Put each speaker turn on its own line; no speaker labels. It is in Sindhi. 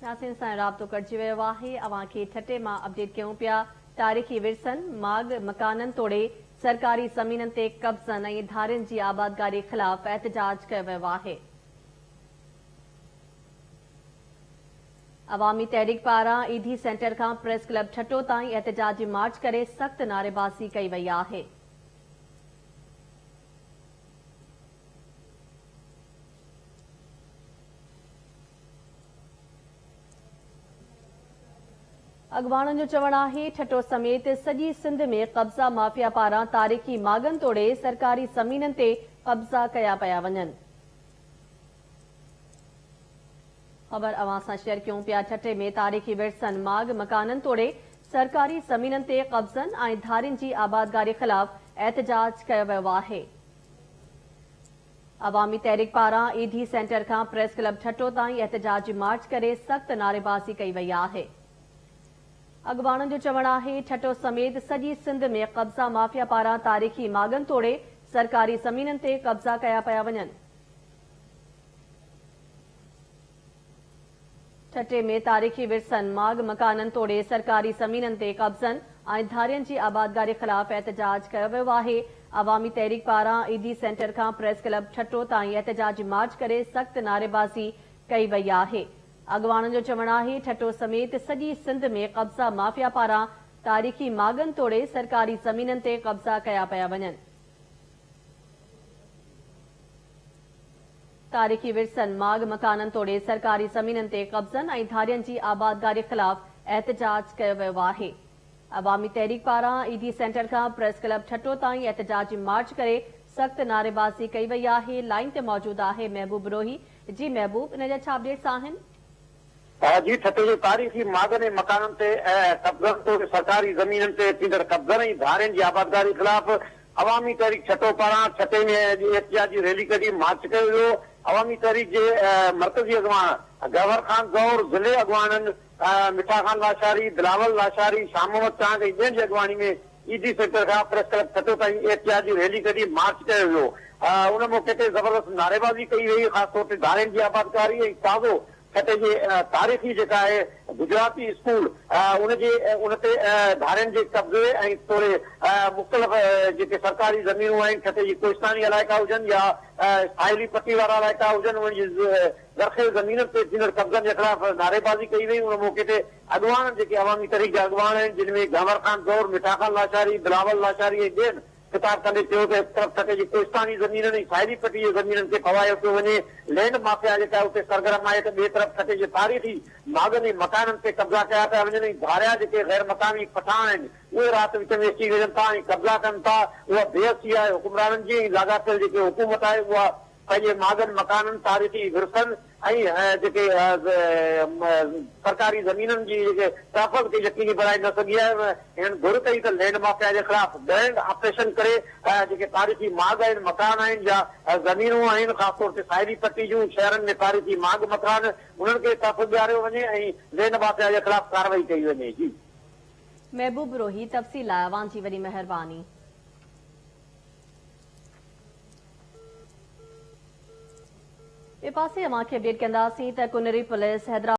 ياسين سان رابطو ڪٽجي ويو آهي. اوهان کي ٺٽي مان اپڊيٽ ڪيون پيا. تاريخي ورثن، ماڳ مڪانن توڙي سرڪاري زمينن تي قبضن ۽ ڌارين جي آبادگاري خلاف احتجاج ڪيو ويو آهي. عوامي تحريڪ پاران ايڌي سينٽر کان پريس ڪلب ٺٽو تائين احتجاجي مارچ ڪري سخت نعريبازي ڪئي وئي آهي. اڳواڻن جو چوڻ آهي ٺٽو سميت سڄي سنڌ ۾ قبضا مافيا پاران تاريخي ماڳن توڙي سرڪاري زمينن تي قبضا ڪيا پيا وڃن. خبر اوهان سان شيئر ڪيون پيا ٺٽي ۾ تاريخي ورثن، ماڳ مڪانن توڙي سرڪاري زمينن تي قبضن ۽ ڌارين جي آبادگاري خلاف احتجاج ڪيو ويو آهي. عوامي تحريڪ پاران ايڌي سينٽر کان پريس ڪلب ٺٽو تائين احتجاجي مارچ ڪري سخت نعريبازي ڪئي وئي آهي. اڳواڻن جو چوڻ آهي ٺٽو سميت سڄي سنڌ ۾ قبضا مافيا پاران تاريخي ماڳن توڙي سرڪاري زمينن تي قبضا ڪيا پيا وڃن. ٺٽي ۾ تاريخي ورثن، ماڳ مڪانن توڙي سرڪاري زمينن تي قبضن ۽ ڌارين جي آبادگاري خلاف احتجاج ڪيو ويو آهي. عوامي تحريڪ پاران ايڌي سينٽر کان پريس ڪلب ٺٽو تائين احتجاجي مارچ ڪري سخت نعريبازي ڪئي وئي آهي. اڳواڻن جو چوڻ آهي ٺٽو سميت سڄي سنڌ ۾ قبضا مافيا پاران تاريخي ماڳن توڙي سرڪاري زمينن تي قبضا ڪيا پيا وڃن. تاريخي ورثن، ماڳ مڪانن توڙي سرڪاري زمينن تي قبضن ۽ ڌارين جي آبادگاري خلاف احتجاج ڪيو ويو آهي. عوامي تحريڪ پاران ايڌي سينٽر کان پريس ڪلب ٺٽو تائين احتجاجي مارچ ڪري سخت نعريبازي ڪئي وئي آهي. لائين تي موجود آهي محبوب بروهي. جي محبوب ان جا ڇا اپڊيٽس آهن؟
جي ٺٽي جي تاريخي ماڳن ۽ مڪانن تي قبضن توڙي سرڪاري زمينن تي ٿيندڙ قبضن ۽ ڌارين جي آبادگاري خلاف عوامي تحريڪ ٺٽو پاران ٺٽي ۾ اڄ احتجاجي ريلي ڪڍي مارچ ڪيو ويو. عوامي تحريڪ جي مرڪزي اڳواڻ گوهر خان زئور، ضلعي اڳواڻن مٺا خان لاشاري، بلاول لاشاري، شاهه محمد چانگ ۽ ٻين جي اڳواڻي ۾ اي ڊي سينٽر کان پريس ڪلب ٺٽو تائين احتجاجي ريلي ڪڍي مارچ ڪيو ويو. ان موقعي تي زبردست نعريبازي ڪئي وئي، خاص طور تي ڌارين جي آبادڪاري ۽ تازو ٺٽي جي تاريخي جيڪا آهي گجراتي اسڪول ان جي ان تي ڌارين جي قبضي ۽ توڙي مختلف جيڪي سرڪاري زمينون آهن ٺٽي جي ڪوهستاني علائقا هجن يا ساحلي پٽي وارا علائقا هجن انهن جي زرخيز زمينن تي ٿيندڙ قبضن جي خلاف نعريبازي ڪئي وئي ان موقعي تي اڳواڻن جيڪي عوامي تحريڪ جا اڳواڻ آهن جن ۾ گهنور خان زئور، مٺا خان لاشاري، بلاول لاشاري ۽ ٻين خطاب ڪندي چيو ته هڪ طرف ٺٽي جي ڪوهستاني زمينن ۽ ساحلي پٽي جي زمينن کي ڦوايو پيو وڃي، لينڊ مافيا جيڪا اتي سرگرم آهي ته ٻئي طرف ٺٽي جي تاريخي ماڳن ۽ مڪانن تي قبضا ڪيا پيا وڃن ۽ ڌاريا جيڪي غير مقامي پٺاڻ آهن اهي رات وچ ۾ اچي وڃن ٿا ۽ قبضا ڪن ٿا، اها بي حسي آهي حڪمرانن جي ۽ لاڳاپيل جيڪي حڪومت آهي اها پنهنجي ماڳن مڪانن، تاريخي ورثن ۽ جيڪي سرڪاري زمينن جي جيڪي تحفظ کي يقيني بڻائي نه سگهي آهي. هنن گهر ڪئي ته لينڊ مافيا جي خلاف گرينڊ آپريشن ڪري جيڪي تاريخي ماڳ آهن، مڪان آهن يا زمينون آهن خاص طور تي ساحلي پٽي جون شهرن ۾ تاريخي ماڳ مڪان انهن کي تحفظ ڏياريو وڃي ۽ لينڊ مافيا جي خلاف ڪارروائي ڪئي وڃي. جي.
محبوب بروهي تفصيل لاء اوهان جي وڏي مهرباني. ٻئي پاسي اوهان کي اپڊيٽ ڪنداسين ته ڪنري پوليس حيدرآباد.